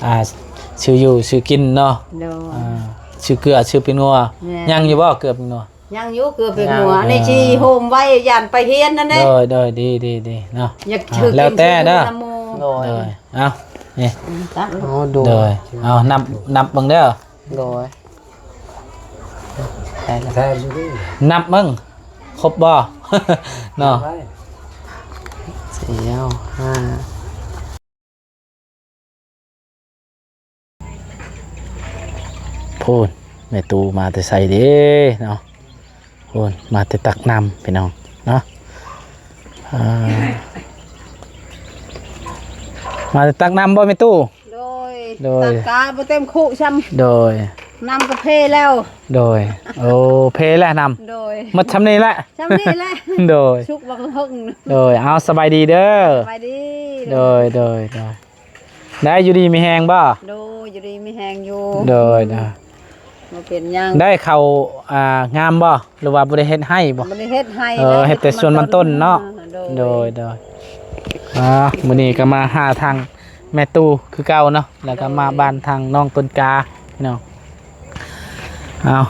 ອ່າ ຊື້ຢູ່ຊື້ກິນເນາະ. ໂດຍ ອ່າ ຊື້ເກືອຊື້ແປ້ງນົວ. ແມ່ນ ຍັງຢູ່ບໍ່ເກືອແປ້ງນົວ? ຍັງຢູ່ເກືອແປ້ງນົວ. ຍັງ ອັນນີ້ຊິໂຮມໄວ້ ຢ້ານໄປຮຽນນັ້ນເດ້. ໂດຍ ໂດຍ ດີ ດີ ດີເນາະ. ຢາກ ອ່າ ຖືກ ແລ້ວແຕ່ເດີ. ໂດຍ ໂດຍ ເອົາ ນີ້ ອືມ ຕັກ ໂອ້ ໂດຍ ໂດຍ ເອົາ ນັບ ນັບເບິ່ງເດີ. ໂດຍ ໄດ້ແລ້ວ ນັບເບິ່ງ ຄົບບໍ່ເນາະ? ສີ່ ຫ້າ ພຸ້ນ ແມ່ຕູ້ມາແຕ່ໃສເດ້ເນາະ? ພຸ້ນ ມາແຕ່ຕັກນ້ຳພີ່ນ້ອງເນາະ. ອ່າ ມາແຕ່ຕັກນ້ຳບໍ່ແມ່ຕູ້? ໂດຍ ໂດຍ ຕັກກະບໍ່ເຕັມຄຸຊ້ຳ. ໂດຍ ນ້ຳກະເພແລ້ວ. ໂດຍ ໂອ້ ເພແລ້ວນ້ຳ. ໂດຍ ໝົດຊ່ຳນີ້ແຫຼະ ຊ່ຳນີ້ແຫຼະ. ໂດຍ ສຸກບັກເຫິງ. ໂດຍ ເອົາ ສະບາຍດີເດີ. ສະບາຍດີ. ໂດຍ ໂດຍ ໂດຍ ໄດ້ຢູ່ດີມີແຮງບໍ່? ໂດຍ ຢູ່ດີມີແຮງຢູ່. ໂດຍ ໂດຍ ບໍ່ເປັນຫຍັງ. ໄດ້ເຂົ້າ ອ່າ ງາມບໍ່ ຫຼືວ່າບໍ່ໄດ້ເຮັດໄຮ່ບໍ່? ບໍ່ໄດ້ເຮັດໄຮ່. ເອີ ເຮັດແຕ່ສວນມັນຕົ້ນເນາະ. ໂດຍ ໂດຍ ໂດຍ ອ່າ ມື້ນີ້ກໍມາຫາທາງແມ່ຕູ້ຄືເກົ່າເນາະ ແລ້ວກໍມາ ໂດຍ ບ້ານທາງນ້ອງຕົ້ນກາເນາະ. ເອົາ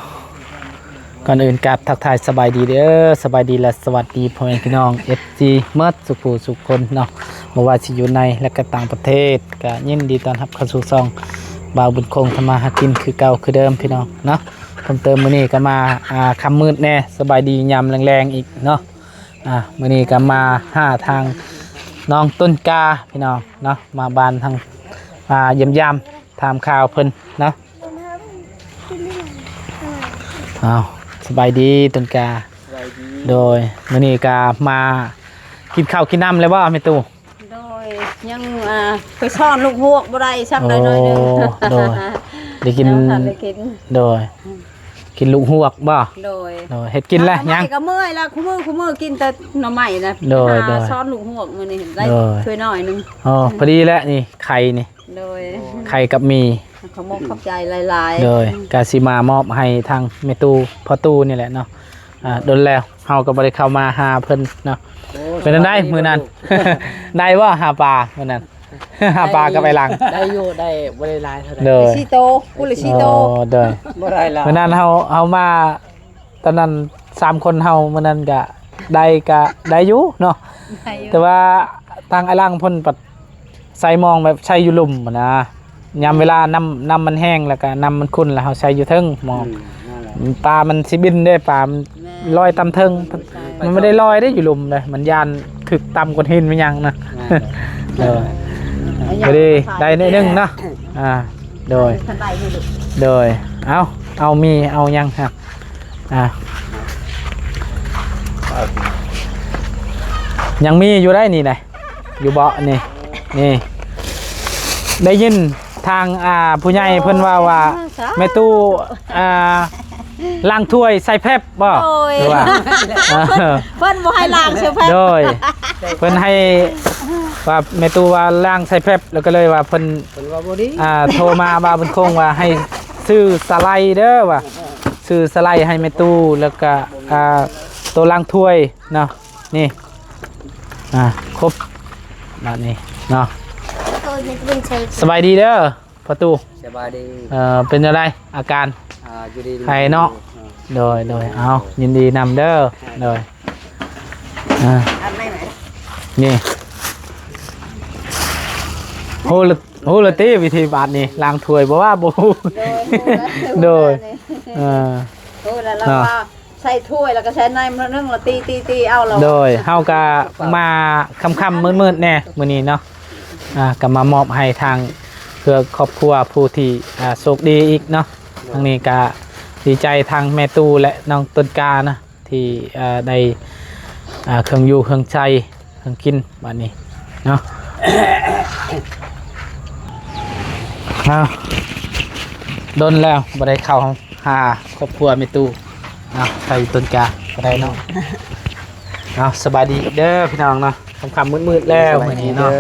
ກ່ອນອື່ນກາບທັກທາຍສະບາຍດີເດີ ສະບາຍດີ ແລະ ສະຫວັດດີພໍ່ແມ່ພີ່ນ້ອງ ເອັຟຊີ ໝົດສູ່ຜູ້ສູ່ຄົນເນາະ ບໍ່ວ່າຊິຢູ່ໃນ ແລະ ກໍຕ່າງປະເທດ ກໍຍິນດີຕ້ອນຮັບເຂົ້າສູ່ຊ່ອງບ່າວບຸນຄົງທຳມາຫາກິນຄືເກົ່າຄືເດີມພີ່ນ້ອງເນາະ. ເພີ່ມເຕີມມື້ນີ້ກໍມາ ອ່າ ຄ່ຳມືດແດ່ ສະບາຍດີຍາມແລງໆອີກເນາະ. ອ່າ ມື້ນີ້ກໍມາຫາທາງນ້ອງຕົ້ນກາພີ່ນ້ອງເນາະ ມາບ້ານທາງ ອ່າ ຢ້ຽມຢາມ ຖາມຂ່າວເພິ່ນເນາະ. ອ້າວ ສະບາຍດີຕົ້ນກາ. ສະບາຍດີ. ໂດຍ ມື້ນີ້ກະມາກິນເຂົ້າກິນນ້ຳແລ້ວບໍ່ແມ່ຕູ້? ໂດຍ ຍັງ ອ່າ ໄປຊ້ອນລູກຮວກບໍ່ໄດ້ຊ້ຳ ໂອ້ ໄດ້ໜ້ອຍໜຶ່ງ. ໂດຍ ໄດ້ກິນ ຍັງບໍ່ທັນໄດ້ກິນ. ໂດຍ ອືມ ກິນລູກຮວກບໍ່? ໂດຍ ໂດຍ ເຮັດກິນແລ້ວຍັງ? ກໍເມື່ອຍແລ້ວ ຄູ່ມື້ ຄູ່ມື້ກິນແຕ່ໜໍ່ໄມ້ນະ. ໂດຍ ໄປຫາ ໂດຍ ຊ້ອນລູກຮວກມື້ນີ້ໄດ້ ໂດຍ ຖ້ວຍນ້ອຍໜຶ່ງ. ອໍ ພໍດີແລ້ວນີ້ ໄຂ່ນີ້. ໂດຍ ໄຂ່ກັບໝີ່ ຂອບອົກຂອບໃຈຫຼາຍໆ. ໂດຍ ກະຊິມາມອບໃຫ້ທາງແມ່ຕູ້ ພໍ່ຕູ້ນີ້ແຫຼະເນາະ. ອ່າ ດົນແລ້ວເຮົາກໍບໍ່ໄດ້ເຂົ້າມາຫາເພິ່ນເນາະ. ໂອ້ຍ ເປັນຈັ່ງໃດມື້ນັ້ນ ໄດ້ບໍ່ຫາປາມື້ນັ້ນ? ຫາປາກັບໄອ້ຫຼັງ ໄດ້ຢູ່ ໄດ້ ບໍ່ໄດ້ຫຼາຍເທົ່າໃດ. ໂດຍ ສີ່ໂຕ ຜູ້ລະສີ່ໂຕ. ອໍ ໂດຍ ບໍ່ໄດ້ຫຼາຍ. ມື້ນັ້ນເຮົາ ເຮົາມາ ຕອນນັ້ນສາມຄົນເຮົາມື້ນັ້ນກະໄດ້ ກະໄດ້ຢູ່ເນາະ. ໄດ້ຢູ່ ແຕ່ວ່າທາງອ້າຍຫຼັງເພິ່ນປັດໃສ່ມອງແບບໃສ່ຢູ່ລຸ່ມຫັ້ນນະ. ຍາມເວລານ້ຳ ນ້ຳມັນແຫ້ງ ແລ້ວກະນ້ຳມັນຂຸ່ນ ແລ້ວເຮົາໃສ່ຢູ່ເທິງມອງ. ອືມ ນັ້ນແຫຼະ ປາມັນຊິບິນເດ້ ປາມັນ ແມ່ນ ລອຍຕາມເທິງ. ມັນບໍ່ໄດ້ລອຍເດ້ ຢູ່ລຸ່ມເດ້ ມັນຢ້ານຖືກຕຳກ້ອນຫີນແມ່ນຫຍັງນະ. ນັ້ນແຫຼະ ເອີ ພໍດີໄດ້ໜ້ອຍໜຶ່ງເນາະ. ອ່າ ໂດຍ ໂດຍ ເອົາ ເອົາມີ ເອົາຫຍັງຮະ? ອ່າ ຍັງມີຢູ່ໄດ໋ນີ້ນະ ຢູ່ເບາະນີ້ ນີ້ ໄດ້ຍິນທາງ ອ່າ ຜູ້ໃຫຍ່ເພິ່ນເວົ້າວ່າ ໂອ້ຍ ສາທຸ ແມ່ຕູ້ ອ່າ ລ້າງຖ້ວຍໃສ່ແຟັບບໍ່? ໂດຍ ຫຼືວ່າ ເພິ່ນ ເພິ່ນບໍ່ໃຫ້ລ້າງໃສ່ແຟັບ. ໂດຍ ເພິ່ນໃຫ້ວ່າ ແມ່ຕູ້ວ່າລ້າງໃສ່ແຟັບ ແລ້ວກໍເລີຍວ່າເພິ່ນ ເພິ່ນວ່າບໍ່ດີ ອ່າ ໂທມາວ່າບຸນຄົງວ່າໃຫ້ຊື້ສະໄລເດີວ່າ ຊື້ສະໄລໃຫ້ແມ່ຕູ້ ແລ້ວກະ ອ່າ ໂຕລ້າງຖ້ວຍເນາະ. ນີ້ ອ່າ ຄົບບາດນີ້ເນາະ. ສະບາຍດີເດີພໍ່ຕູ້. ສະບາຍດີ. ເອີ ເປັນຈັ່ງໃດອາການ? ອ່າ ຢູ່ດີ ໄຂ້ເນາະ. ໂດຍ ໂດຍ ເອົາ ຍິນດີນຳເດີ. ໂດຍ ອ່າ ອັນໃດ ນີ້ ໂຫລະ ໂຫລະຕິວິທີບາດນີ້ ລ້າງຖ້ວຍບໍ່ວ່າບໍ່ຮູ້. ໂດຍ ໂດຍ ເອີ ໂອ້ ແລ້ວລາວວ່າໃສ່ຖ້ວຍ ແລ້ວກໍໃສ່ໃນໜ້ອຍໜຶ່ງ ແລ້ວຕີໆໆເອົາ. ໂດຍ ເຮົາກໍມາຄ່ຳໆມືດໆແດ່ມື້ນີ້ເນາະ. ອ່າ ກໍມາມອບໃຫ້ທາງເພື່ອຄອບຄົວຜູ້ທີ່ ອ່າ ໂຊກດີອີກເນາະ. ທາງນີ້ກໍດີໃຈທາງແມ່ຕູ້ ແລະ ນ້ອງຕົ້ນການະ ທີ່ ອ່າ ໄດ້ ອ່າ ເຄື່ອງຢູ່ເຄື່ອງໃຊ້ເຄື່ອງກິນບາດນີ້ເນາະ. ເອົາ ດົນແລ້ວບໍ່ໄດ້ເຂົ້າຫາຄອບຄົວແມ່ຕູ້. ເອົາ ໄປຕົ້ນກາກໍໄດ້ເນາະ. ເອົາ ສະບາຍດີເດີພີ່ນ້ອງເນາະ. ຄ່ຳໆມືດໆແລ້ວມື້ນີ້ເນາະ.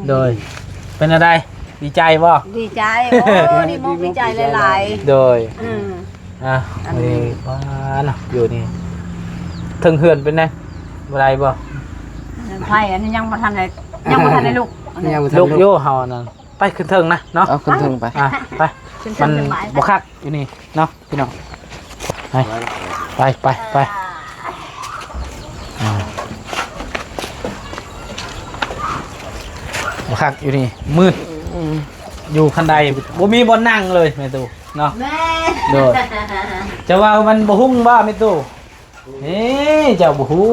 ໂດຍ ເປັນຈັ່ງໃດ ດີໃຈບໍ່? ດີໃຈ. ໂອ້ ດີມຸກດີໃຈຫຼາຍໆ. ໂດຍ ອືມ ອ່າ ອັນນີ້ ເອີ ວ່າເນາະ ຢູ່ນີ້ເທິງເຮືອນເປັນໄດ ບໍ່ໄດ້ບໍ່? ໄຜ ອັນນີ້ຍັງບໍ່ທັນໄດ້ ຍັງບໍ່ທັນໄດ້ລຸກ. ຍັງບໍ່ທັນ ລຸກຢູ່ເຮົານັ້ນ. ປຂຶ້ນເທິງນະເນາະ ເອົາຂຶ້ນເທິງໄປ ອ່າ ໄປ ຂຶ້ນເທິງ ມັນສະບາຍ ບໍ່ຄັກຢູ່ນີ້ເນາະ ພີ່ນ້ອງ ໄປ ໄປ ໄປ ໄປ ອ່າ ບໍ່ຄັກຢູ່ນີ້ ມືດ ອືມ ຢູ່ຂັ້ນໃດ ບໍ່ມີບ່ອນນັ່ງເລີຍແມ່ຕູ້ເນາະ ແມ່ນ ໂດຍ ຈະວ່າມັນບໍ່ຮຸ່ງບໍ່ແມ່ຕູ້? ເອີ ເຈົ້າບໍ່ຮູ້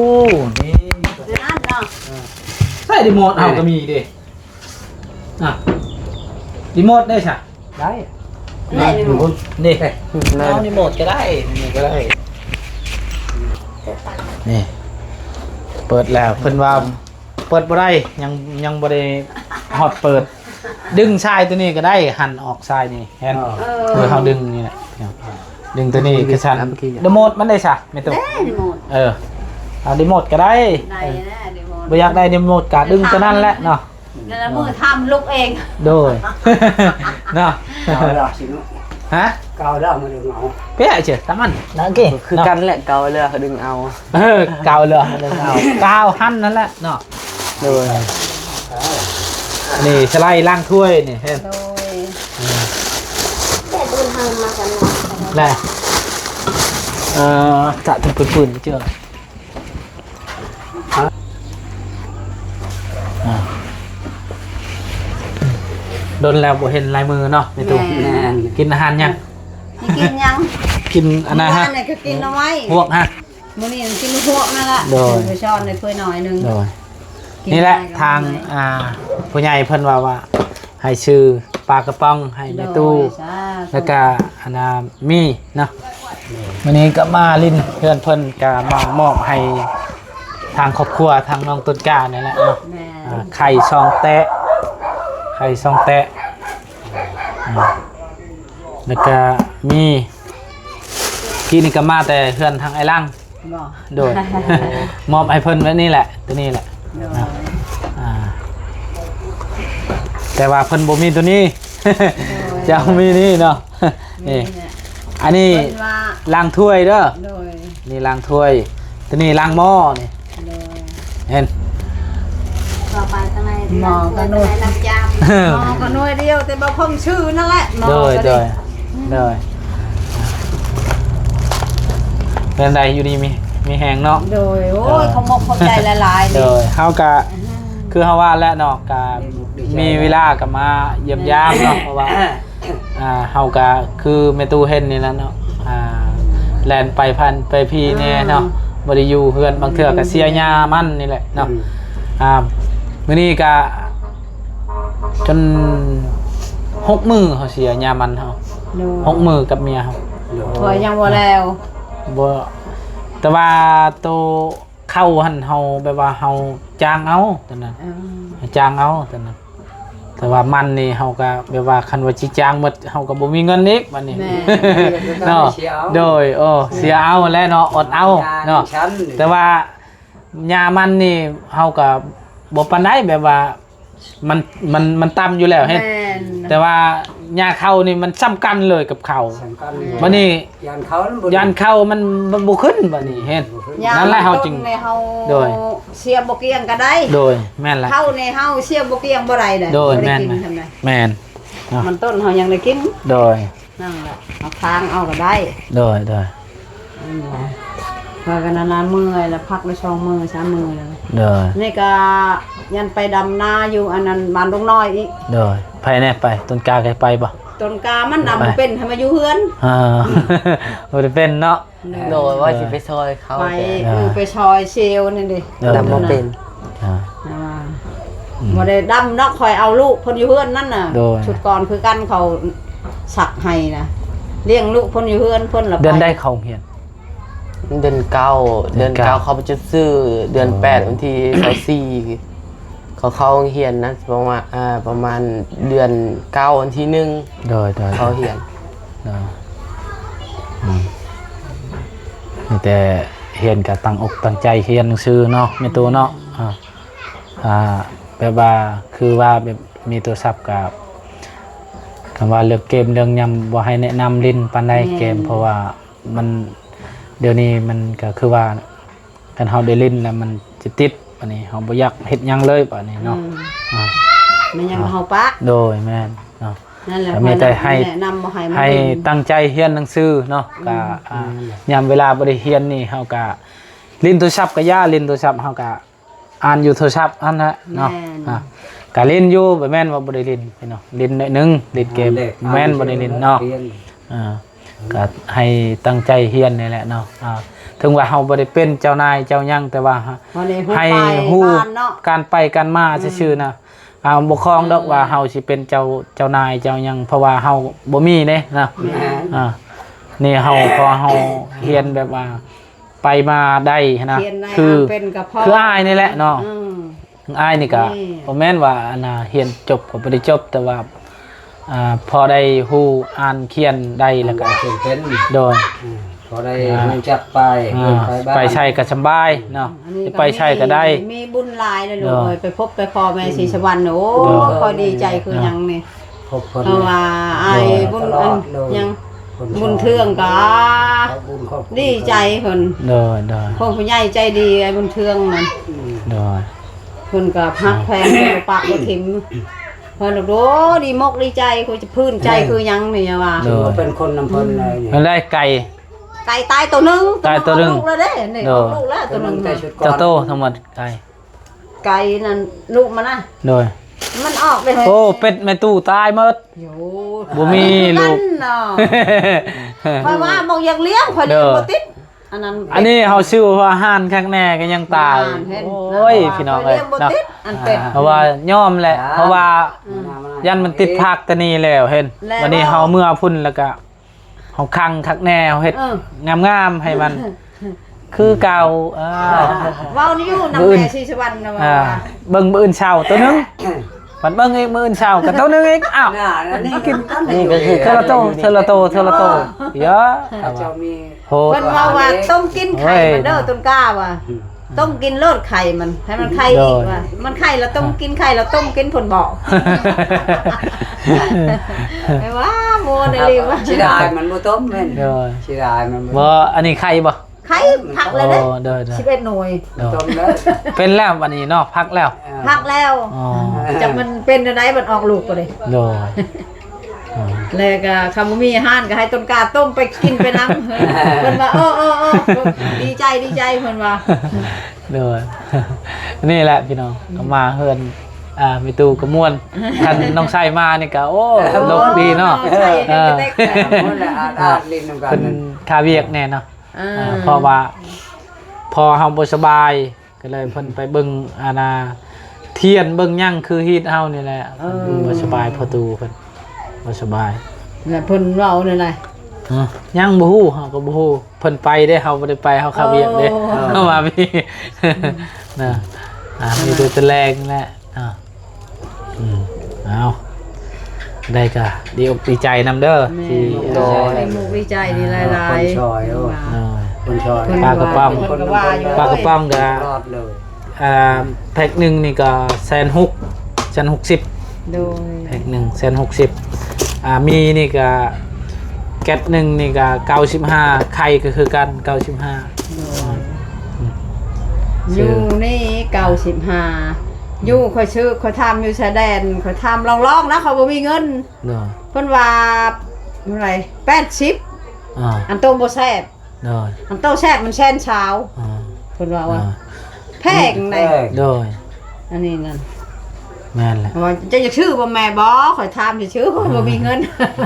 ນີ້ ເປັນອັນເນາະ ໃຊ້ຣີໂມດເຮົາກໍມີເດ້ ອ່ະ ຣີໂມດໄດ້ຊະ ໄດ້ ນີ້ ນີ້ ເອົາຣີໂມດກໍໄດ້ ນີ້ກໍໄດ້ ນີ້ ເປີດແລ້ວ ເພິ່ນວ່າເປີດບໍ່ໄດ້ ຍັງ ຍັງບໍ່ໄດ້ຮອດເປີດ ດຶງຊາຍຕົວນີ້ກໍໄດ້ ຫັນອອກຊາຍນີ້ ເຫັນ ເອີ ຄືເຮົາດຶງນີ້ແຫຼະ ດຶງຕົວນີ້ຄືຊັ້ນ ຣີໂມດມັນໄດ້ຊະແມ່ຕູ້ ເອີ ຣີໂມດ ເອົາຣີໂມດກໍໄດ້ ໄດ້ແລ້ວຣີໂມດ ບໍ່ຢາກໄດ້ຣີໂມດກໍດຶງຕົວນັ້ນແຫຼະເນາະ ນັ້ນລະ ມືທຳລຸກເອງ ໂດຍ ເນາະ ກາວແລ້ວຊິເນາະ ຮະ ກາວແລ້ວມາດຶງເອົາ ເປະເຈີຕາມັນ ນັ້ນຄືກັນແຫຼະ ກາວແລ້ວດຶງເອົາ ເອີ ກາວແລ້ວດຶງເອົາ ກາວຫັ້ນນັ້ນແຫຼະເນາະ ໂດຍ ນີ້ສະໄລລ້າງຖ້ວຍນີ້ ເຫັນ ໂດຍ ອືມ ແລະ ເອີ ຈະເປັນປືນໆ ເຈີ ອ່າ ດົນແລ້ວບໍ່ເຫັນລາຍມືເນາະ ແມ່ຕູ້ ແມ່ນ ກິນອາຫານຍັງ? ຊິກິນຫຍັງ? ກິນອັນນັ້ນຮະ ມື້ວານນີ້ກໍກິນໜໍ່ໄມ້ ຫວກຮະ ມື້ນີ້ກິນຫວກນັ້ນລະ ໂດຍ ໄປຊ້ອນໃຫ້ເພິ່ນໜ້ອຍໜຶ່ງ ໂດຍ ນີ້ແຫຼະ ທາງ ອ່າ ຜູ້ໃຫຍ່ເພິ່ນວ່າ ວ່າໃຫ້ຊື້ປາກະປ໋ອງໃຫ້ແມ່ຕູ້ ໂດຍ ສາທຸ ແລ້ວກະອັນນ່າມີເນາະ ມື້ນີ້ກໍມາຫຼິ້ນເຮືອນເພິ່ນ ກະມາມອບໃຫ້ທາງຄອບຄົວທາງນ້ອງຕົ້ນກ້ານີ້ແຫຼະເນາະ ແມ່ນ ອ່າ ໄຂ່ສອງແຕະ ໄຂ່ສອງແຕະ ອ່າ ແລ້ວກະມີ ກີ້ນີ້ກໍມາແຕ່ເຮືອນທາງອ້າຍຫຼັງ ບໍ່ ໂດຍ ມອບໃຫ້ເພິ່ນແບບນີ້ແຫຼະ ຕົວນີ້ແຫຼະ ໂດຍ ອ່າ ແຕ່ວ່າເພິ່ນບໍ່ມີຕົວນີ້ ໂດຍ ເຈົ້າມີນີ້ເນາະ ນີ້ ນີ້ແຫຼະ ອັນນີ້ ເພິ່ນວ່າລ້າງຖ້ວຍເດີ ໂດຍ ນີ້ລ້າງຖ້ວຍ ຕົວນີ້ລ້າງໝໍ້ນີ້ ໂດຍ ເຫັນ ຕໍ່ໄປທາງໃນ ໝໍ້ກໍໜ່ວຍ ລ້າງຈານ ໝໍ້ກໍໜ່ວຍດຽວ ແຕ່ບໍ່ພົ້ນຊື່ນັ້ນແຫຼະ ໝໍ້ ໂດຍ ກໍ ໂດຍ ອືມ ໂດຍ ເປັນໃດຢູ່ດີມີ ມີແຮງເນາະ ໂດຍ ໂອ້ຍ ໂດຍ ຂອບອົກຂອບໃຈຫຼາຍໆ ໂດຍ ເຮົາກະ ອືມ ຄືເຮົາວ່າແຫຼະເນາະ ກະ ມີເວລາກໍມາຢ້ຽມຢາມເນາະ ເພາະວ່າ ອ່າ ເຮົາກະຄືແມ່ຕູ້ເຫັນນີ້ແຫຼະເນາະ ອ່າ ແລ່ນໄປພັນໄປພີແດ່ເນາະ ອ່າ ບໍ່ໄດ້ຢູ່ເຮືອນ ບາງເທື່ອກໍເສຍຫຍ້າມັນນີ້ແຫຼະເນາະ ອືມ ອ່າ ມື້ນີ້ກະຈົນຫົກມື້ເຮົາເສຍຫຍ້າມັນເຮົາ ໂດຍ ຫົກມື້ກັບເມຍເຮົາ ໂດຍ ຂ້ອຍຍັງບໍ່ແລ້ວ ບໍ່ ແຕ່ວ່າໂຕ ເຂົ້າຫັ້ນເຮົາແບບວ່າເຮົາຈ້າງເອົາຕອນນັ້ນ ເອີ ຈ້າງເອົາຕອນນັ້ນ ແຕ່ວ່າມັນນີ້ເຮົາກໍແບບວ່າຄັນວ່າຊິຈ້າງໝົດເຮົາກໍບໍ່ມີເງິນອີກບັດນີ້ ແມ່ນ ເນາະ ໂດຍ ເອີ ເສຍເອົາແຫຼະເນາະ ອົດເອົາເນາະ ແຕ່ວ່າຫຍ້າມັນນີ້ເຮົາກໍບໍ່ປານໃດ ແບບວ່າ ມັນ ມັນ ມັນຕ່ຳຢູ່ແລ້ວເຫັນ ແມ່ນ ແຕ່ວ່າຫຍ້າເຂົ້ານີ້ມັນສຳຄັນເລີຍກັບເຂົ້າ ສຳຄັນເລີຍ ບັດນີ້ຢ້ານເຂົ້າມັນບໍ່ ຢ້ານເຂົ້າມັນບໍ່ ບໍ່ຂຶ້ນບັດນີ້ເຫັນ ຢ້ານ ນັ້ນແຫຼະເຮົາຈຶ່ງ ໂດຍ ເສຍບໍ່ກ້ຽງກໍໄດ້ ໂດຍ ແມ່ນແຫຼະ ເຂົ້ານີ້ເຮົາເສຍບໍ່ກ້ຽງບໍ່ໄດ້ເດ້ ໂດຍ ບໍ່ໄດ້ກິນ ແມ່ນ ແມ່ນ ມັນຕົ້ນເຮົາຍັງໄດ້ກິນ ໂດຍ ນັ້ນແຫຼະ ເອົາທາງເອົາກໍໄດ້ ໂດຍ ໂດຍ ອືມ ວ່າກັນນານໆ ເມື່ອຍລະ ພັກໄດ້ສອງມື້ສາມມື້ແລ້ວ ໂດຍ ນີ້ກະຍັງໄປດຳນາຢູ່ອັນນັ້ນ ບ້ານດົງນ້ອຍອີກ ໂດຍ ໃຜແດ່ໄປ ຕົ້ນກ້າກໍໄປບໍ່? ຕົ້ນກ້າມັນດຳ ໄປ ບໍ່ເປັນ ໃຫ້ມາຢູ່ເຮືອນ ອ່າ ບໍ່ໄດ້ເປັນເນາະ ໂດຍ ໂດຍ ວ່າຊິໄປຊ່ອຍເຂົາ ໄປ ແຕ່ ເອີ ໄປຊ່ອຍເຊວນັ້ນເດ້ ໂດຍ ດຳບໍ່ເປັນ ອ່າ ອ່າ ອືມ ບໍ່ໄດ້ດຳເນາະ ຂ້ອຍເອົາລູກເພິ່ນຢູ່ເຮືອນນັ້ນນະ ໂດຍ ຊຸດກ່ອນຄືກັນ ເຂົາສັກໃຫ້ນະ ລ້ຽງລູກເພິ່ນຢູ່ເຮືອນເພິ່ນລະໄປ ເດືອນໃດເຂົ້າໂຮງຮຽນ? ເດືອນເກົ້າ ເດືອນເກົ້າ ເດືອນເກົ້າ ເຂົາໄປຈົດຊື່ເດືອນແປດ ອໍ ວັນທີຊາວສີ່ ເຂົາເຂົ້າໂຮງຮຽນນະ ປະມານ ອ່າ ປະມານເດືອນເກົ້າ ວັນທີໜຶ່ງ ໂດຍ ໂດຍ ເຂົ້າໂຮງຮຽນ ໂດຍ ອືມ ມີແຕ່ຮຽນກໍຕັ້ງອົກຕັ້ງໃຈຮຽນຊື່ເນາະ ແມ່ຕູ້ເນາະ ອ່າ ອ່າ ແບບວ່າ ຄືວ່າແບບມີໂທລະສັບກໍ ຄຳວ່າເລື່ອງເກມເລື່ອງຫຍັງບໍ່ໃຫ້ແນະນຳຫຼິ້ນປານໃດ ແມ່ນ ເກມ ເພາະວ່າມັນ ດຽວນີ້ມັນກໍຄືວ່າ ຄັນເຮົາໄດ້ຫຼິ້ນແລ້ວມັນຈະຕິດ ບາດນີ້ເຮົາບໍ່ຢາກເຮັດຫຍັງເລີຍບາດນີ້ເນາະ ອືມ ອ່າ ມັນຍັງເຮົາປະ ໂດຍ ແມ່ນເນາະ ນັ້ນແຫຼະ ກໍມີແຕ່ໃຫ້ ແນະນຳບໍ່ໃຫ້ ໃຫ້ຕັ້ງໃຈຮຽນໜັງສືເນາະ ກໍ ອືມ ອ່າ ອືມ ຍາມເວລາບໍ່ໄດ້ຮຽນນີ້ ເຮົາກໍຫຼິ້ນໂທລະສັບກໍຢ່າ ຫຼິ້ນໂທລະສັບເຮົາກໍ ອ່ານຢູ່ໂທລະສັບຫັ້ນນະເນາະ ແມ່ນ ອ່າ ກະຫຼິ້ນຢູ່ ບໍ່ແມ່ນວ່າບໍ່ໄດ້ຫຼິ້ນເນາະ ຫຼິ້ນໜ້ອຍໜຶ່ງ ຫຼິ້ນເກມ ແມ່ນບໍ່ໄດ້ຫຼິ້ນເນາະ ອ່າ ກະໃຫ້ຕັ້ງໃຈຮຽນນີ້ແຫຼະເນາະ ອ່າ ເຖິງວ່າເຮົາບໍ່ໄດ້ເປັນເຈົ້ານາຍເຈົ້າຫຍັງ ແຕ່ວ່າໃຫ້ຮູ້ການໄປການມາຊື່ໆນະ ອ່າ ບໍ່ຄອງດອກວ່າເຮົາຊິເປັນເຈົ້າ ເຈົ້ານາຍເຈົ້າຫຍັງ ເພາະວ່າເຮົາບໍ່ມີເດ້ເນາະ ອ່າ ນີ້ເຮົາ ເພາະເຮົາຮຽນແບບວ່າ ໄປມາໄດ້ຫັ້ນນະ ຄື ຄືອ້າຍນີ້ແຫຼະເນາະ ອືມ ອ້າຍນີ້ກະ ນີ້ ບໍ່ແມ່ນວ່າ ອັນນ່າ ຮຽນຈົບກໍບໍ່ໄດ້ຈົບ ແຕ່ວ່າ ອ່າ ພໍໄດ້ຮູ້ອ່ານຂຽນໄດ້ ແລ້ວກໍ ອ່ານຂຽນເປັນ ໂດຍ ອືມ ພໍໄດ້ ອ່າ ຮູ້ຈັກໄປ ອ່າ ເຮືອນໄປບ້ານ ໄປໃສກໍສຳບາຍເນາະ ອືມ ໄປໃສກໍໄດ້ ມີບຸນຫຼາຍເລີຍລູກເອີຍ ໂດຍ ໄປພົບໄປພໍແມ່ ອືມ ສີສະຫວັນ ໂອ້ ໂດຍ ຂ້ອຍດີໃຈຄືຫຍັງນີ້ ເພາະວ່າອ້າຍບຸນ ອັນຫຍັງ ບຸນເທື່ອງກໍດີໃຈເພິ່ນ ໂດຍໆ ພວກຜູ້ໃຫຍ່ໃຈດີ ອ້າຍບຸນເທື່ອງນັ້ນ ອືມ ໂດຍ ເພິ່ນກໍຮັກແພງ ເພິ່ນບໍ່ປະບໍ່ຖິ້ມ ເພິ່ນໂອ້ ດີມົກດີໃຈ ຄືຈະພື້ນໃຈຄືຫຍັງນີ້ ຢ່າວ່າ ໂດຍ ເປັນຄົນນຳເພິ່ນເລີຍ ມັນໄດ້ໄກ່ ໄກ່ຕາຍໂຕໜຶ່ງ ຕາຍໂຕໜຶ່ງ ອອກລູກແລ້ວເດ້ ນີ້ ໂດຍ ອອກລູກແລ້ວໂຕໜຶ່ງ ຈັກໂຕທັງໝົດໄກ່ ໄກ່ນັ້ນລູກມັນນະ ໂດຍ ມັນອອກເດ້ ໂອ້ ເປັດແມ່ຕູ້ຕາຍໝົດ ໂອ້ ບໍ່ມີລູກ ນັ້ນເນາະ ຂ້ອຍວ່າບໍ່ຢາກລ້ຽງ ຂ້ອຍລ້ຽງ ໂດຍ ບໍ່ຕິດ ອັນນັ້ນ ອັນນີ້ເຮົາຊື້ຫົວອາຫານຄັກແນ່ກໍຍັງຕາຍ ນັ້ນເຫັນ ໂອ້ຍ ພີ່ນ້ອງເອີຍ ຂ້ອຍລ້ຽງບໍ່ຕິດ ເນາະ ອັນເປັດ ອ່າ ເພາະວ່າຍອມແຫຼະ ອ່າ ເພາະວ່າ ອ່າ ຢ້ານມັນຕິດຜັກແຕ່ນີ້ແລ້ວ ເຫັນ ແລ້ວ ບັດນີ້ເຮົາເມືອພຸ້ນແລ້ວກໍ ເຮົາຂັງຄັກແນ່ ເຮົາເຮັດ ເອີ ງາມໆໃຫ້ມັນຄືເກົ່າ ເອີ ເວົ້າຢູ່ນຳແມ່ສີສະຫວັນນະວ່າ ອ່າ ເບິ່ງມື້ອື່ນເຊົ້າໂຕໜຶ່ງ ມັນເບິ່ງອີກມື້ອື່ນເຊົ້າກໍໂຕໜຶ່ງອີກ ອ້າວ ກິນ ນີ້ກໍຄືເທື່ອລະໂຕ ເທື່ອລະໂຕ ເທື່ອລະໂຕ ເອີ ເຈົ້າມີ ໂຫ ເພິ່ນເວົ້າວ່າຕົ້ມກິນໄຂ່ມັນເດີ ໂອ້ຍ ຕົ້ນກ້າວ່າ ອືມ ຕົ້ມກິນໂລດໄຂ່ມັນ ໃຫ້ມັນໄຂ່ອີກວ່າ ໂດຍ ມັນໄຂ່ລະຕົ້ມກິນ ໄຂ່ລະຕົ້ມກິນ ເພິ່ນບອກ ແຕ່ວ່າໂມນອີ່ຫຼີວ່າ ເສຍດາຍມັນບໍ່ຕົ້ມແມ່ນ ໂດຍ ເສຍດາຍມັນບໍ່ ບໍ່ ອັນນີ້ໄຂ່ບໍ່ ໄຂ່ພັກແລ້ວເດ້ ໂອ້ ໂດຍໆ ສິບເອັດໜ່ວຍ ໂດຍ ຕົ້ມແລ້ວ ເປັນແລ້ວບັດນີ້ເນາະ ພັກແລ້ວ ເອີ ພັກແລ້ວ ອໍ ຈັກມັນເປັນແນວໃດ ມັນອອກລູກບໍ່ເດ້ ໂດຍ ອ່າ ແລ້ວກໍຄັນບໍ່ມີອາຫານກໍໃຫ້ຕົ້ນກ້າຕົ້ມໄປກິນໄປນຳ ເພິ່ນວ່າ ເອີໆໆ ດີໃຈ ດີໃຈ ເພິ່ນວ່າ ໂດຍ ນີ້ແຫຼະພີ່ນ້ອງ ກໍມາເຮືອນ ອ່າ ແມ່ຕູ້ກໍມ່ວນ ຄັນນ້ອງໄຊມານີ້ກໍ ໂອ້ ໂລກດີເນາະ ນ້ອງໄຊ ເອີ ເປັນກະເຕັກ ມ່ວນແຫຼະ ອາດໆຫຼິ້ນນຳກັນ ເພິ່ນຄາວຽກແດ່ເນາະ ອ່າ ອ່າ ເພາະວ່າພໍ່ເຮົາບໍ່ສະບາຍ ກໍເລີຍເພິ່ນໄປເບິ່ງ ອັນນ່າ ທຽນເບິ່ງຫຍັງ ຄືຮີດເຮົານີ້ແຫຼະ ເອີ ເພິ່ນບໍ່ສະບາຍ ພໍ່ຕູ້ເພິ່ນບໍ່ສະບາຍ ແລ້ວເພິ່ນເວົ້າແນວໃດ? ຮະ ຍັງບໍ່ຮູ້ ເຮົາກໍບໍ່ຮູ້ ເພິ່ນໄປເດ້ ເຮົາບໍ່ໄດ້ໄປ ເຮົາເຂົ້າວຽກເດ້ ໂອ້ ເຮົາມາພີ້ນະ ອ່າ ມີແຕ່ຕະແລງແຫຼະ ອ່າ ອືມ ເອົາ ໄດ້ກະດີອົກດີໃຈນຳເດີ ແມ່ນ ທີ່ ໂດຍ ດີມຸກດີໃຈນີ້ຫຼາຍໆ ເອີ ຄົນຊ່ອຍ ໂອ້ ເອີ ຄົນຊ່ອຍ ເພິ່ນ ປາກະປ໋ອງ ເພິ່ນກໍວ່າຢູ່ ປາກະປ໋ອງກະ ຕະຫຼອດເລີຍ ອ່າ ແພັກໜຶ່ງນີ້ກໍແສນຫົກ ແສນຫົກສິບ ໂດຍ ແພັກໜຶ່ງແສນຫົກສິບ ອ່າ ມີນີ້ກໍ ແກັດໜຶ່ງນີ້ກໍເກົ້າສິບຫ້າ ໄຂ່ກໍຄືກັນເກົ້າສິບຫ້າ ໂດຍ ອືມ ຢູ່ນີ້ເກົ້າສິບຫ້າ ຢູ່ ຂ້ອຍຊື້ ຂ້ອຍຖາມຢູ່ຊາຍແດນ ຂ້ອຍຖາມລອງໆນະ ຂ້ອຍບໍ່ມີເງິນ ໂດຍ ເພິ່ນວ່າເທົ່າໃດ ແປດສິບ ອ່າ ອັນໂຕບໍ່ແຊບ ໂດຍ ອັນໂຕແຊບມັນແສນຊາວ ອ່າ ເພິ່ນວ່າ ອ່າ ວ່າແພງໃດ ໂດຍ ອັນນີ້ນັ້ນ ແມ່ນແຫຼະ ວ່າເຈົ້າຢາກຊື້ບໍ່ແມ່? ບໍ່ ຂ້ອຍຖາມຊື່ໆ ຂ້ອຍບໍ່ມີເງິນ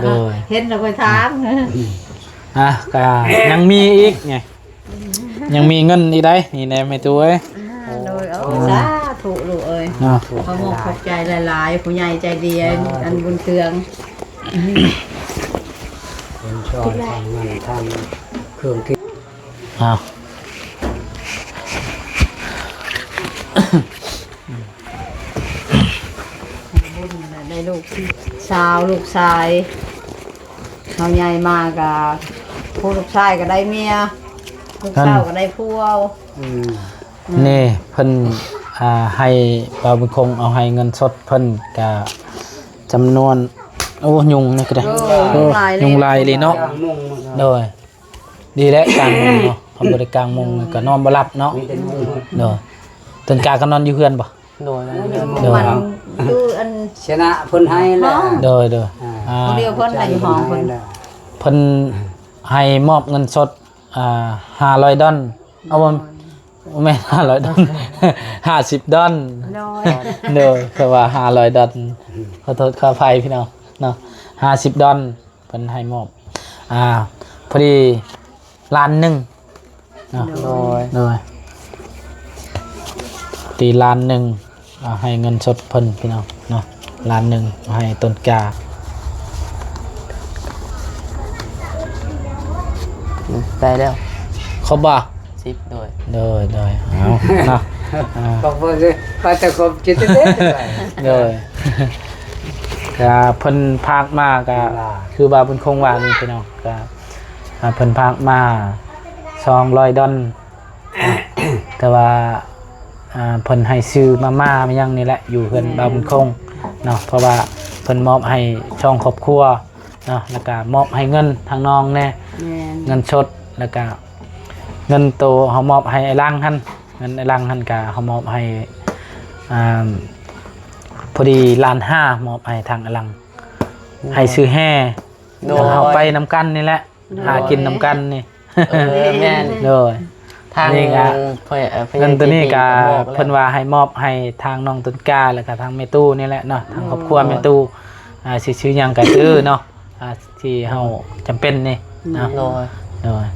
ໂດຍ ເຫັນແລ້ວຂ້ອຍຖາມ ອ່ະ ກະຍັງມີອີກໄງ ຍັງມີເງິນອີກໄດ໋ ນີ້ແນ່ແມ່ຕູ້ເອີຍ ອ່າ ໂດຍ ໂອ້ ອືມ ສາທຸລູກເອີຍ ເນາະ ຂໍຂອບໃຈຫຼາຍໆ ຜູ້ໃຫຍ່ໃຈດີ ອ່າ ອັນບຸນເຄືອງ ຄົນຊ່ອຍທາງເງິນທາງເຄື່ອງກິນ ອ້າວ ບຸນໄດ້ລູກສາວລູກຊາຍ ເຮົາໃຫຍ່ມາກະ ຜູ້ລູກຊາຍກະໄດ້ເມຍ ລູກສາວກະໄດ້ຜົວ ອືມ ນີ້ເພິ່ນ ອ່າ ໃຫ້ບ່າວບຸນຄົງເອົາໃຫ້ເງິນສົດເພິ່ນກະຈຳນວນ ໂອ້ ຍຸງນີ້ກໍໄດ້ ໂອ້ ໂອ້ ຍຸງຫຼາຍເລີຍ ຍຸງຫຼາຍເລີຍເນາະ ໂດຍ ດີແຫຼະກາງມຸງເນາະ ເຮົາບໍ່ໄດ້ກາງມຸງກໍນອນບໍ່ຫຼັບເນາະ ໂດຍ ຕົ້ນກ້າກໍນອນຢູ່ເຮືອນບໍ່? ໂດຍ ໂດຍ ມັນ ຢູ່ອັນ ຊະນະເພິ່ນໃຫ້ແຫຼະ ຫ້ອງ ໂດຍ ໂດຍ ອ່າ ອ່າ ຜູ້ດຽວເພິ່ນນະຢູ່ຫ້ອງເພິ່ນ ເພິ່ນໃຫ້ມອບເງິນສົດ ອ່າ ຫ້າຮ້ອຍດອນ ເອົາ ບໍ່ ບໍ່ແມ່ນຫ້າຮ້ອຍດອນ ຫ້າສິບດອນ ໂດຍ ໂດຍ ເພາະວ່າຫ້າຮ້ອຍດອນ ຂໍໂທດຂໍອະໄພພີ່ນ້ອງເນາະ ຫ້າສິບດອນ ເພິ່ນໃຫ້ມອບ ອ່າ ພໍດີລ້ານໜຶ່ງເນາະ ໂດຍ ໂດຍ ຕີລ້ານໜຶ່ງ ອ່າ ໃຫ້ເງິນສົດເພິ່ນພີ່ນ້ອງເນາະ ລ້ານໜຶ່ງໃຫ້ຕົ້ນກ້າ ໄດ້ແລ້ວ ຄົບບໍ່? ສິບ ໂດຍ ໂດຍ ໂດຍ ເອົາເນາະ ອ່າ ຂອບຄຸນເດີ ວ່າແຕ່ຄວາມຄິດເດ້ ໂດຍ ກະເພິ່ນຝາກມາກະ ຄືວ່າບຸນຄົງວ່ານີ້ພີ່ນ້ອງ ກະ ອ່າ ເພິ່ນຝາກມາສອງຮ້ອຍດອນ ແຕ່ວ່າ ອ່າ ເພິ່ນໃຫ້ຊື້ມາມ່າມາຫຍັງນີ້ແຫຼະ ຢູ່ເຮືອນ ແມ່ນ ບ່າວບຸນຄົງເນາະ ເພາະວ່າເພິ່ນມອບໃຫ້ສອງຄອບຄົວເນາະ ແລ້ວກະມອບໃຫ້ເງິນທາງນ້ອງແດ່ ແມ່ນ ເງິນສົດ ແລ້ວກະເງິນໂຕເຮົາມອບໃຫ້ອ້າຍຫຼັງຫັ້ນ ເງິນອ້າຍຫຼັງຫັ້ນກະເຮົາມອບໃຫ້ ອ່າ ພໍດີລ້ານຫ້າ ມອບໃຫ້ທາງອ້າຍຫຼັງ ໂດຍ ໃຫ້ຊື້ແຮ່ ໂດຍ ເຮົາໄປນຳກັນນີ້ແຫຼະ ໂດຍ ຫາກິນນຳກັນນີ້ ເອີ ແມ່ນ ໂດຍ ທາງນີ້ກະ ເອີ ເງິນໂຕນີ້ກະ ເພິ່ນວ່າໃຫ້ມອບໃຫ້ທາງນ້ອງຕົ້ນກ້າ ແລ້ວກະທາງແມ່ຕູ້ນີ້ແຫຼະເນາະ ທາງຄອບຄົວແມ່ຕູ້ ອ່າ ຊິຊື້ຫຍັງກະຊື້ເນາະ ອ່າ ທີ່ເຮົາຈຳເປັນນີ້ເນາະ ໂດຍ ໂດຍ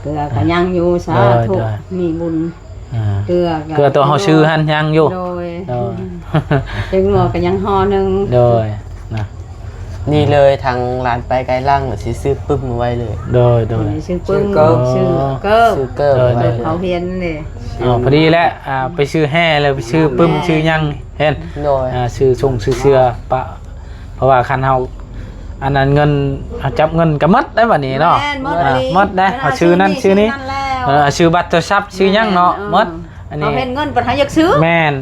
ເກືອກະຍັງຢູ່ ສາທຸ ໂດຍ ໂດຍ ມີບຸນ ອ່າ ເກືອກະ ເກືອໂຕເຮົາຊື້ຫັ້ນຍັງຢູ່ ໂດຍ ໂດຍ ເປັນງົວກະຍັງຫໍ່ໜຶ່ງ ໂດຍ ນະ ນີ້ເລີຍ ທາງຫຼານໄປໄກຫຼັງ ຊິຊື້ປຶ້ມໄວ້ເລີຍ ໂດຍ ໂດຍ ຊື້ປຶ້ມ ຊື້ເກີບ ຊື້ເກີບ ໂດຍ ເຂົາຮຽນເດ້ ອໍ ພໍດີແຫຼະ ອ່າ ໄປຊື້ແຮ່ ແລ້ວໄປຊື້ປຶ້ມ ແມ່ນ ຊື້ຫຍັງ ເຫັນ ໂດຍ ອ່າ ຊື້ຊົງຊື້ເສື້ອປະ ເພາະວ່າຄັນເຮົາ ອັນນັ້ນເງິນ ເຮົາຈັບເງິນກະໝົດໄດ໋ບັດນີ້ເນາະ ແມ່ນ ໝົດ ອ່າ ອີ່ຫຼີ ໝົດໄດ໋ ເຮົາຊື້ນັ້ນຊື້ນີ້ ຊື້ນັ້ນແລ້ວ ເອີ ຊື້ບັດໂທລະສັບ ຊື້ຫຍັງເນາະ ແມ່ນ ເອີ ໝົດ ອັນນີ້ ເຮົາເຫັນເງິນບັດເຮົາຢາກຊື້ ແມ່ນ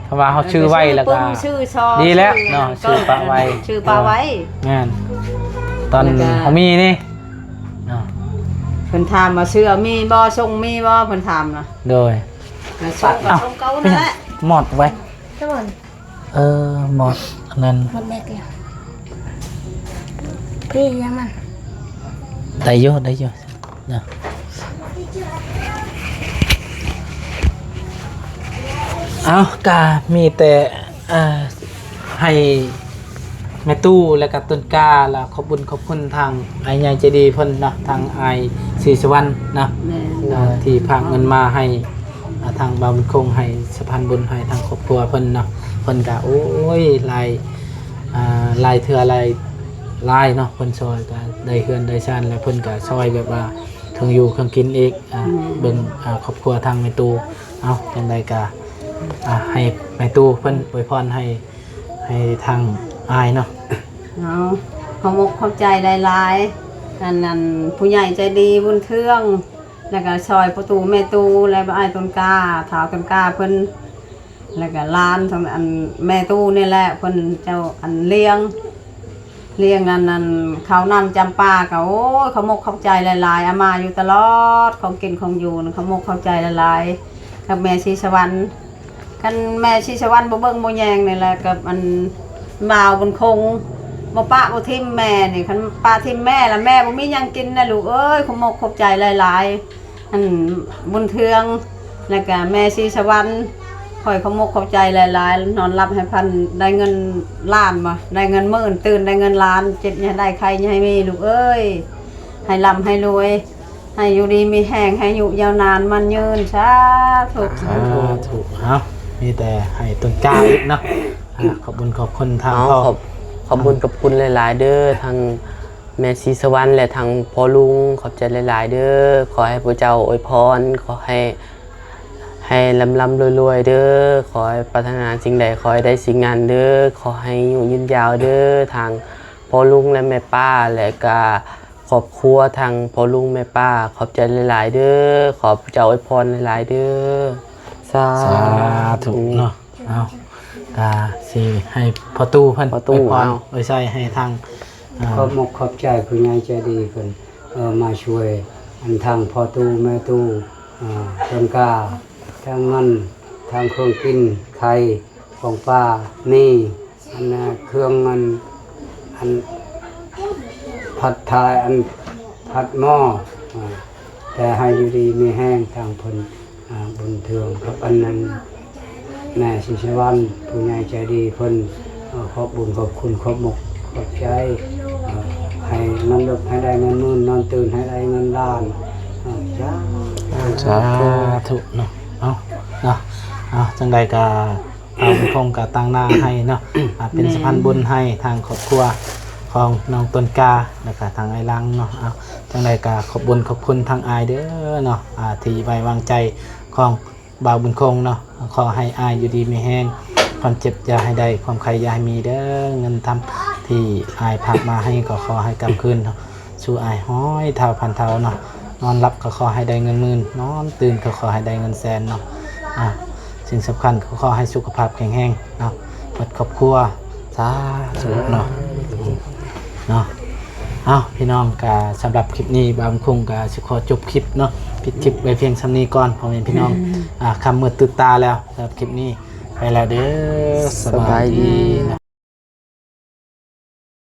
ເພາະວ່າເຮົາຊື້ໄວ້ແລ້ວກະ ຊື້ປຶ້ມ ຊື້ຊໍ ດີແລ້ວເນາະ ຊື້ ຊື້ປະໄວ້ ຊື້ປະໄວ້ ແມ່ນ ຕອນ ແລ້ວກະ ເຮົາມີນີ້ເນາະ ເພິ່ນຖາມວ່າຊື້ມີບໍ່ ຊົງມີບໍ່ ເພິ່ນຖາມນະ ໂດຍ ແລ້ວຊົງກະຊົງເກົ່ານັ້ນແຫຼະ ໝົດໄວ້ ເອີ ໝົດອັນນັ້ນ ໝົດແມັກແລ້ວ ພີ່ຍັງມັນ ໄດ້ຢູ່ ໄດ້ຢູ່ເນາະ ເອົາ ກະມີແຕ່ ອ່າ ໃຫ້ແມ່ຕູ້ ແລ້ວກະຕົ້ນກ້າ ລະຂອບບຸນຂອບຄຸນທາງອ້າຍໃຫຍ່ໃຈດີເພິ່ນເນາະ ທາງອ້າຍສີສະຫວັນເນາະ ແມ່ນ ອ່າ ທີ່ຝາກເງິນມາໃຫ້ ອ່າ ທາງບ່າວບຸນຄົງ ໃຫ້ສະພານບຸນ ໃຫ້ທາງຄອບຄົວເພິ່ນເນາະ ເພິ່ນກະ ໂອ້ຍ ຫຼາຍ ອ່າ ຫຼາຍເທື່ອຫຼາຍ ຫຼາຍເນາະ ເພິ່ນຊ່ອຍກະໄດ້ເຮືອນໄດ້ຊານ ແລ້ວເພິ່ນກະຊ່ອຍແບບວ່າເຄື່ອງຢູ່ເຄື່ອງກິນອີກ ອ່າ ແມ່ນ ເບິ່ງ ອ່າ ຄອບຄົວທາງແມ່ຕູ້ ເອົາ ຈັ່ງໃດກະ ອ່າ ໃຫ້ແມ່ຕູ້ເພິ່ນອວຍພອນໃຫ້ ໃຫ້ທາງອ້າຍເນາະ ເອົາ ຂອບອົກຂອບໃຈຫຼາຍໆ ອັນນັ້ນ ຜູ້ໃຫຍ່ໃຈດີບຸນເທືອງ ແລ້ວກະຊ່ອຍພໍ່ຕູ້ແມ່ຕູ້ ແລະ ອ້າຍຕົ້ນກ້າ ທ້າວຕົ້ນກ້າເພິ່ນ ແລ້ວກະຫຼານຂອງອັນແມ່ຕູ້ນີ້ແຫຼະ ເພິ່ນເຈົ້າອັນລ້ຽງ ລ້ຽງອັນນັ້ນ ເຂົ້ານ້ຳຈຳປາກະ ໂອ້ຍ ຂອບອົກຂອບໃຈຫຼາຍໆ ອາມາຢູ່ຕະຫຼອດ ຂອງກິນຂອງຢູ່ນະ ຂອບອົກຂອບໃຈຫຼາຍໆ ກັບແມ່ສີສະຫວັນ ຄັນແມ່ສີສະຫວັນບໍ່ເບິ່ງບໍ່ແຍງນີ້ແຫຼະ ກັບອັນບ່າວບຸນຄົງ ບໍ່ປະບໍ່ຖິ້ມແມ່ນີ້ ຄັນປະຖິ້ມແມ່ລະ ແມ່ບໍ່ມີຫຍັງກິນນະລູກເອີຍ ຂອບອົກຂອບໃຈຫຼາຍໆ ອັນບຸນເທືອງ ແລ້ວກະແມ່ສີສະຫວັນ ຂ້ອຍຂອບອົກຂອບໃຈຫຼາຍໆ ນອນຫຼັບໃຫ້ຝັນ ໄດ້ເງິນລ້ານບໍ່ ໄດ້ເງິນໝື່ນ ຕື່ນໄດ້ເງິນລ້ານ ເຈັບຢ່າໃຫ້ໄດ້ ໄຂ້ຢ່າໃຫ້ມີ ລູກເອີຍ ໃຫ້ລ່ຳໃຫ້ລວຍ ໃຫ້ຢູ່ດີມີແຮງ ໃຫ້ອາຍຸຍາວນານໝັ້ນຍືນ ສາທຸ ສາທຸ ເອົາ ມີແຕ່ໃຫ້ຕົ້ນກ້າອີກເນາະ ອ່າ ຂອບບຸນຂອບຄຸນທາງ ເອົາ ພໍ່ ຂອບ ຂອບບຸນຂອບຄຸນຫຼາຍໆເດີ ທາງ ແມ່ສີສະຫວັນ ແລະ ທັງພໍ່ລຸງ ຂອບໃຈຫຼາຍໆເດີ ຂໍໃຫ້ພະເຈົ້າອວຍພອນ ຂໍໃຫ້ ໃຫ້ລ່ຳໆລວຍໆເດີ ຂໍໃຫ້ປາດຖະໜາສິ່ງໃດ ຂໍໃຫ້ໄດ້ສິ່ງນັ້ນເດີ ຂໍໃຫ້ອາຍຸຍືນຍາວເດີ ທັງພໍ່ລຸງ ແລະ ແມ່ປ້າ ແລະກະຄອບຄົວ ທັງພໍ່ລຸງແມ່ປ້າ ຂອບໃຈຫຼາຍໆເດີ ຂໍພະເຈົ້າອວຍພອນຫຼາຍໆເດີ ສາ ສາທຸເນາະ ເອົາ ກະຊິໃຫ້ພໍ່ຕູ້ເພິ່ນ ພໍ່ຕູ້ ອວຍພອນ ເອົາ ອວຍໄຊໃຫ້ທາງ ອ່າ ຂອບອົກຂອບໃຈຜູ້ໃຫຍ່ໃຈດີເພິ່ນ ເອີ ມາຊ່ວຍ ອັນທາງພໍ່ຕູ້ແມ່ຕູ້ ອ່າ ຕົ້ນກ້າ ທັງເງິນ ທັງເຄື່ອງກິນໄຂ່ ຂອງປ່າມີອັນນ່າເຄື່ອງອັນອັນຜັດທາຍອັນຜັດໝໍ້ ອ່າ ແຕ່ໃຫ້ຢູ່ດີມີແຮງທາງເພິ່ນ ອ່າ ບຸນເທືອງກັບອັນນັ້ນ ແມ່ສີສະຫວັນ ຜູ້ໃຫຍ່ໃຈດີເພິ່ນ ເອີ ຂອບບຸນຂອບຄຸນຂອບມຸກຂອບໃຈ ເອີ ໃຫ້ນອນຫຼັບໃຫ້ໄດ້ເງິນໝື່ນ ນອນຕື່ນໃຫ້ໄດ້ເງິນລ້ານ ເອີ ສາທຸ ສາທຸເນາະ ເອົາເນາະ ເອົາ ຈັ່ງໃດກໍ ບ່າວບຸນຄົງກໍຕາງໜ້າໃຫ້ເນາະ ອ່າ ເປັນ ແມ່ນ ສະພານບຸນໃຫ້ທາງຄອບຄົວຂອງນ້ອງຕົ້ນກາ ແລ້ວກໍທາງອ້າຍຫຼັງເນາະ ເອົາ ຈັ່ງໃດກໍຂອບບຸນຂອບຄຸນທາງອ້າຍເດີເນາະ ອ່າ ທີ່ໄວ້ວາງໃຈຂອງ ບ່າວບຸນຄົງເນາະ ຂໍໃຫ້ອ້າຍຢູ່ດີມີແຮງ ຄວາມເຈັບຢ່າໃຫ້ໄດ້ ຄວາມໄຂ້ຢ່າໃຫ້ມີເດີ ເງິນທຳທີ່ອ້າຍຝາກມາໃຫ້ກໍຂໍໃຫ້ກັບຄືນເນາະ ສູ່ອ້າຍຮ້ອຍເທົ່າພັນເທົ່າເນາະ ນອນຫຼັບກໍຂໍໃຫ້ໄດ້ເງິນໝື່ນ ນອນຕື່ນກໍຂໍໃຫ້ໄດ້ເງິນແສນເນາະ ອ່າ ສິ່ງສຳຄັນກໍຂໍໃຫ້ສຸຂະພາບແຂງແຮງເນາະ ໝົດຄອບຄົວ ສາທຸເນາະ ເນາະ ເອົ້າ ພີ່ນ້ອງ ກະສຳລັບຄລິບນີ້ ບ່າວບຸນຄົງກະຊິຂໍຈົບຄລິບເນາະ ປິດຄລິບໄວ້ພຽງສ່ຳນີ້ກ່ອນ ພໍ່ແມ່ພີ່ນ້ອງ ອ່າ ຄ່ຳມືດຕື່ນຕາແລ້ວ ສຳລັບຄລິບນີ້ໄປແລ້ວເດີ ສະບາຍດີ ສະບາຍດີ